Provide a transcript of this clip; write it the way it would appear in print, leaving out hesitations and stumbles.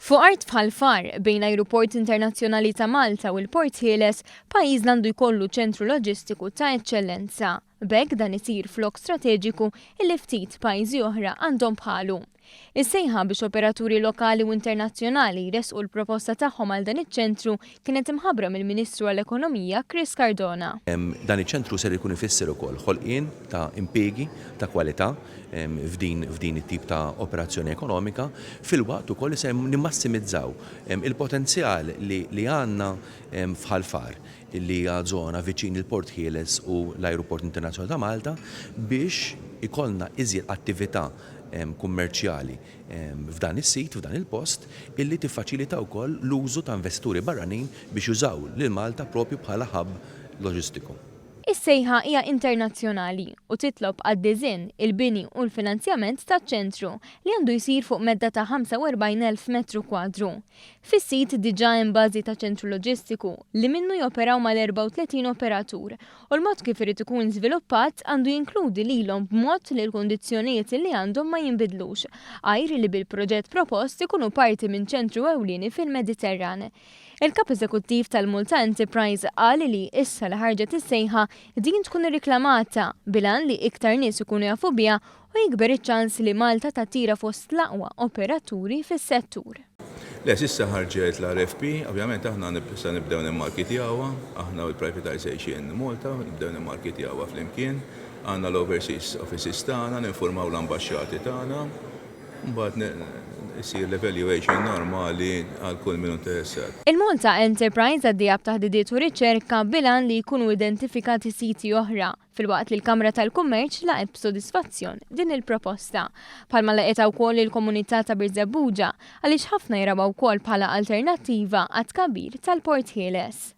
Fuq art f'Ħal Far, bejn l-Ajruport Internazzjonali ta' Malta u l-Port Ħieles, pajjiżna għandu jkollu ċentru loġistiku ta' eċċellenza. B'hekk dan isir flok strateġiku illi ftit pajjiżi oħra għandhom bħalu. Is-sejħa biex operaturi lokali u internazzjonali jressqu l-proposta tagħhom għal dan iċ-ċentru kienet imħabbra mill-Ministru għall-Ekonomija Chris Cardona. Dan iċ-ċentru ser ikun ifisser ukoll ħolqien ta' impiegi ta' kwalità f'din f'din it-tip ta' operazzjoni ekonomika, filwaqt ukoll li se nimmassimizzaw il-potenzjal li li għandna f'Ħal Far, li hija żona viċin il-Port Ħieles u l-Ajruport Internazzjonali ta' Malta, biex ikollna iżjed attività kummerċjali f'dan is-sit, f'dan il-post, illi tiffaċilita wkoll l-użu ta' investituri barranin biex jużaw lil Malta propju bħala hub loġistiku. Is-sejħa hija internazzjonali u titlob għad-diżinn, il-bini u l-finanzjament taċ-ċentru li għandu jsir fuq medda ta' 45,000 metru kwadru. Fis-sit diġà hemm bażi ta' ċentru loġistiku li minnu joperaw mal-34 operatur u l-mod kif irid ikun żviluppat għandu jinkludi lilhom b'mod li l-kundizzjonijiet li għandhom ma jinbidlux, għajr li bil-proġett propost ikunu parti minn ċentru ewlieni fil-Mediterran. Il-Kap Eżekuttiv tal-Malta Enterprise qal li issa li ħarġet is-sejħa, din tkun irriklamata bil-għan li iktar nies ikunu jafu biha u jikber iċ-ċans li Malta tattira fost l-aqwa operaturi fis-settur. Le, s'issa ħarġet l-RFP, ovvjament aħna se nibdew nimmarkitjawha, aħna u l-Privatisation Malta, nibdew nimmarkitjawha flimkien. Għandna l-overseas offices tagħna, ninfurmaw l-ambaxxati tagħna. Mbagħad isir l-evaluation normali għal kull min hu interessat. Il-Malta Enterprise għaddejja b'taħdidiet u riċerka bil-għan li jkunu identifikati siti oħra, filwaqt li l-Kamra tal-Kummerċ laqgħet b'sodisfazzjon din il-proposta. Bħalma laqgħetha wkoll il-komunità ta' Birżebbuġa, għaliex ħafna jarawha wkoll bħala alternattiva għat-tkabbir tal-Port Ħieles.